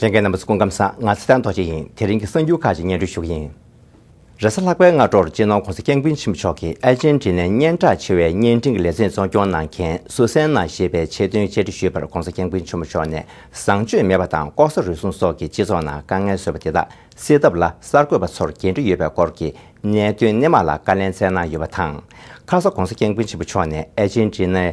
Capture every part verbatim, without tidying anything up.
ལྷན་རྒྱས་རྣམ་པ་ཚོ་སྐུ་ཁམས་བཟང་། ང་ཚེ་བརྟན་རྡོ་རྗེ་ཡིན། དེ་རིང་གི་གསར་འགྱུར་ཁག་ཅིག་སྙན་སྒྲོན་ཞུ་གི་ཡིན། རེས་གཟའ་ལྷག་པའི་སྔ་དྲོར་སྤྱི་ནོར་༧གོང་ས་༧སྐྱབས་མགོན་ཆེན་པོ་མཆོག་གིས་ཨེ་ཅེན་ཊི་ནའི་སྙན་གྲགས་ཆེ་བའི་བརྙན་འཕྲིན་གྱི་ལེ་ཚན་འཛིན་སྐྱོང་གནང་མཁན་སུ་སན་ན་ཞེས་པའི་ཆེད་དོན་བཅར་འདྲི་ཞུས་པར་༧གོང་ས་༧སྐྱབས་མགོན་ཆེན་པོ་མཆོག་ནས་བཟང་སྤྱོད་མེད་པ་དང་ལྐོག་ཟ་རུལ་སུངས་སོགས་ཀྱིས་སྤྱི་ཚོགས་ནང་དཀའ་ངལ་བཟོས་པ་དེ་དག་སེལ་ཐབས་ལ་གསར་འགོད་པ་ཚོར་འགན་འཁྲི་ཡོད་པའི་སྐོར་གྱི་གནད་དོན་སྣེ་མང་ལ་བཀའ་ལན་སྩལ་གནང་ཡོད་པ་དང་། ཁ་ས་༧གོང་ས་༧སྐྱབས་མགོན་ཆེན་པོ་མཆོག་ནས་ཨེ་ཅེན་ཊི་ནའི་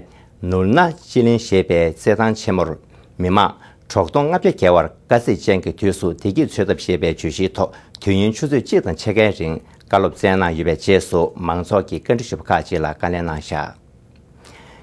ནུར་ན་ཅི་ལིན་ཞེས་པའི་རྩེད་ཐང་ཆེན་མོར་མི་མང་དྲུག་སྟོང་ལྔ་བརྒྱ་བརྒལ་བར་དཀའ་ཚེགས་ཅན་གྱི་དུས་སུ་བདེ་སྐྱིད་འཚོལ་ཐབས་ཞེས་པའི་བརྗོད་གཞིའི་ཐོག་དུས་ཡུན་ཆུ་ཚོད་གཅིག་དང་ཕྱེད་ཀའི་རིང་བཀའ་སློབ་སྩལ་གནང་ཡོད་པའི་རྗེས་སུ་མང་ཚོགས་ཀྱིས་བཀའ་འདྲི་ཞུས་པ་ཁག་ཅིག་ལ་བཀའ་ལན་གནང་བཞག་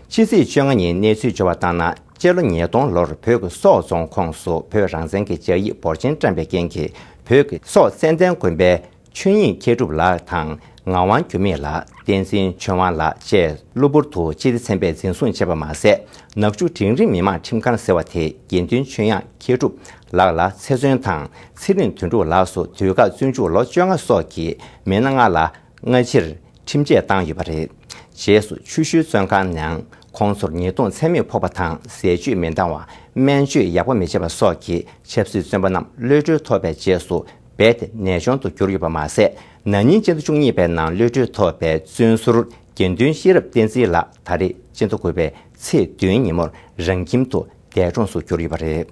ཕྱི་ཚེས་བཅོ་ལྔ་ཉིན་གནས་ཚུལ་འབྱོར་བ་ལྟར་ན། སྤྱི་ལོ་ཉིས་སྟོང་ལོར་བོད་ཀྱི་སོག་རྫོང་ཁོངས་སུ་བོད་རང་བཙན་གྱི་སྦྱར་ཡིག་འབོར་ཆེན་བཀྲམ་པའི་རྐྱེན་གྱིས། བོད་ཀྱི་སོག་ཙན་དན་དགོན་པའི་ཆོས་དབྱིངས་མཁས་གྲུབ་ལགས་དང་ངག་དབང་འགྱུར་མེད་ལགས། བསྟན་འཛིན་ཆོས་དབང་ལགས་བཅས་གློ་བུར་དུ་སྤྱི་བདེ་ཚན་པས་འཛིན་བཟུང་བྱས་པ་མ་ཟད། ནག་ཆུ་འབྲིང་རིམ་མི་དམངས་ཁྲིམས་ཁང་ཟེར་བ་དེས་དགེ་འདུན་ཆོས་དབྱངས་མཁས་གྲུབ་ལགས་ལ་ཚེ་བཙོན་དང་། ཚེ་རིང་དོན་གྲུབ་ལགས་སུ་དུས་བཀག་བཙོན་འཇུག་ལོ་བཅོ་ལྔ་སོགས་ཀྱི་མི་སྣ་ལྔ་ལ་སྔ་ཕྱིར་ཁྲིམས་ཆད་བཏང་ཡོད་པ་རེད། རྗེས་སུ་ཆུ་ཤུལ་བཙོན་ཁང་ནང་ཁོང་ཚོར་ཉེས་རྡུང་ཚད་མེད་ཕོག་པ་དང་། ཟས་བཅུད་མི་འདང་བ། སྨན་བཅོས་ཡག་པོ་མི་བྱེད་པ་སོགས་ཀྱི་ཆབ་སྲིད་བཙོན་པ་རྣམས་གློད་གྲོལ་ཐོབ་པའི་རྗེས་སུ་རྦད་དེ་ནད་གཅོང་དུ་གྱུར་ཡོད་པ་མ་ཟད། ན་ནིང་སྤྱི་ཟླ་བཅུ་གཉིས་པའི་ནང་གློད་གྲོལ་ཐོབ་པའི་བཙོན་ཟུར་དགེ་འདུན་ཤེས་རབ་བསྟན་འཛིན་ལགས་ད་རེས་སྤྱི་ཟླ་དགུ་པའི་ཚེས་བདུན་ཉིན་མོར་རང་ཁྱིམ་དུ་འདས་གྲོངས་སུ་གྱུར་ཡོད་པ་རེད།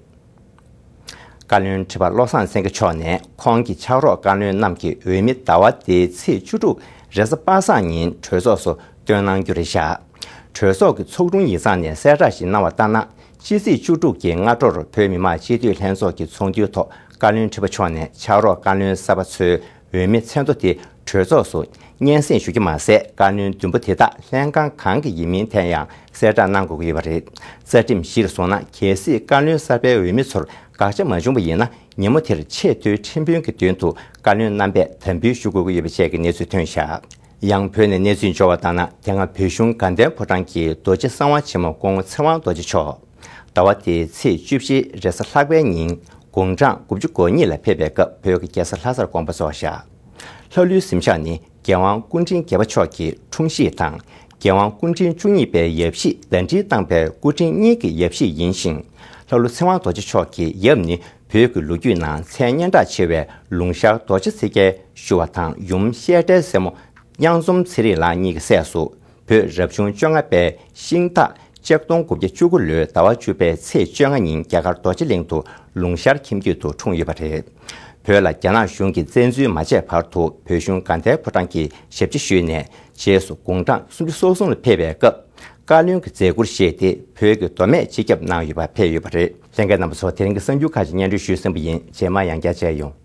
བཀའ་བློན་ཁྲི་པ་བློ་བཟང་སེང་གེ་མཆོག་ནས་ཁོང་གི་ཕྱག་རོགས་བཀའ་བློན་རྣམས་ཀྱི་འོས་མི་ཟླ་བ་འདིའི་ཚེས་བཅུ་དྲུག་རེས་གཟའ་པ་སངས་ཉིན་གྲོས་ཚོགས་སུ་བཏོན་གནང་རྒྱུ་རེད་བཞག་གྲོས་ཚོགས་ཀྱི་ཚོགས་དྲུང་ཡིག་ཚང་ནས་གསལ་བསྒྲགས་ཤིག་གནང་བ་ལྟར་ན། ཕྱི་ཚེས་བཅུ་དྲུག་གི་སྔ་དྲོར་བོད་མི་མང་སྤྱི་འཐུས་ལྷན་ཚོགས་ཀྱི་ཚོགས་འདུའི་ཐོག་བཀའ་བློན་ཁྲི་པ་མཆོག་ནས་ཕྱག་རོགས་བཀའ་བློན་གསར་པ་ཚོའི་འོས་མི་མཚན་ཐོ་དེ་གྲོས་ཚོགས་སུ་སྙན་སེང་ཞུ་རྒྱུ་མ་ཟད། བཀའ་བློན་བདུན་པོ་དེ་དག་ལྷན་ཁང་གང་གི་ཡིན་མིན་ཐད་ཡང་གསལ་བསྒྲགས་གནང་དགོས་ཀྱི་ཡོད་པ་རེད། རྩ་ཁྲིམས་གཞིར་བཟུང་ན། གལ་སྲིད་བཀའ་བློན་གསར་པའི་འོས་མི་ཚོར་དགག་བྱ་མ་བྱུང་བ་ཡིན་ན། ཉིན་མོ་དེར་ཆེས་མཐོའི་ཁྲིམས་དཔོན་གྱི་མདུན་དུ་བཀའ་བློན་རྣམ་པས་དམ་འབུལ་ཞུ་དགོས་ཀྱི་ཡོད་པ་བཅས་ཀྱི་གནས་ཚུལ་ཐོན་བཞག་ཡང་བོད་ནས་གནས་ཚུལ་འབྱོར་བ་ལྟར་ན། དེ་སྔ་བོད་གཞུང་དགའ་ལྡན་ཕོ་བྲང་གི་རྡོ་རྗེ་གསང་བ་ཆེན་མོ་སྐུ་ངོ་ཚེ་དབང་རྡོ་རྗེ་མཆོག་ཟླ་བ་འདིའི་ཚེས་བཅུ་བཞི་རེས་གཟའ་ལྷག་པའི་ཉིན་དགུང་གྲངས་དགུ་བཅུ་གོ་གཉིས་ལ་ཕེབས་པའི་སྐབས། བོད་ཀྱི་རྒྱལ་ས་ལྷ་སར་དགོངས་པ་རྫོགས་བཞག་ལྷ་ཀླུའི་གཟིམ་ཤག་ནི་རྒྱལ་དབང་སྐུ་ཕྲེང་བརྒྱད་པ་མཆོག་གི་འཁྲུངས་གཞིས་དང་། རྒྱལ་དབང་སྐུ་ཕྲེང་བཅུ་གཉིས་པའི་ཡབ་གཞིས་ཟླ་སྒྲིལ་བཏང་པའི་སྐུ་ཕྲེང་གཉིས་ཀྱི་ཡབ་གཞིས་ཡིན་ཞིང་། ལྷ་ཀླུ་ཚེ་དབང་རྡོ་རྗེ་མཆོག་གི་ཡབ་ནི་བོད་ཀྱི་ལོ་རྒྱུས་ནང་མཚན་སྙན་གྲགས་ཆེ་བའི་ལུང་ཤར་རྡོ་རྗེ་ཚེ་རྒྱལ་ཞུ་བ་དང་། ཡུམ་བཤད་གྲྭའི་སྲས་མོ་གཡང་འཛོམས་ཚེ་རིང་ལགས་གཉིས་ཀྱི་སྲས་སུ། བོད་རབ་བྱུང་བཅོ་ལྔ་པའི་ཤིང་སྟག་ཆིག་སྟོང་དགུ་བརྒྱ་བཅུ་དགུ་ལོའི་ཟླ་བ་བཅུ་པའི་ཚེས་བཅོ་ལྔ་ཉིན་རྒྱ་གར་རྡོ་རྗེ་གླིང་དུ་ལུང་ཤར་ཁྱིམ་རྒྱུད་དུ་འཁྲུངས་ཡོད་པ་རེད། བོད་ལ་རྒྱ་ནག་གཞུང་གིས་བཙན་འཛུལ་མ་བྱས་བར་དུ། བོད་གཞུང་དགའ་ལྡན་ཕོ་བྲང་གི་ཞབས་ཕྱི་ཞུས་ནས། རྗེས་སུ་དགུང་གྲངས་སུམ་ཅུ་སོ་གསུམ་ལ་ཕེབས་པའི་སྐབས། བཀའ་བློན་གྱི་མཛད་ཁུར་བཞེས་ཏེ། བོད་ཀྱི་མདོ་སྨད་སྤྱི་ཁྱབ་གནང་ཡོད་པ་ཕེབས་ཡོད་པ་རེད། ལྷན་རྒྱས་རྣམ་པ་ཚོ། དེ་རིང་གི་གསར་འགྱུར་ཁག་ཅིག་སྙན་སྒྲོན་ཞུས་ཟིན་པ་ཡིན། རྗེས་མ་ཡང་བསྐྱར་མཇལ་ཡོང་།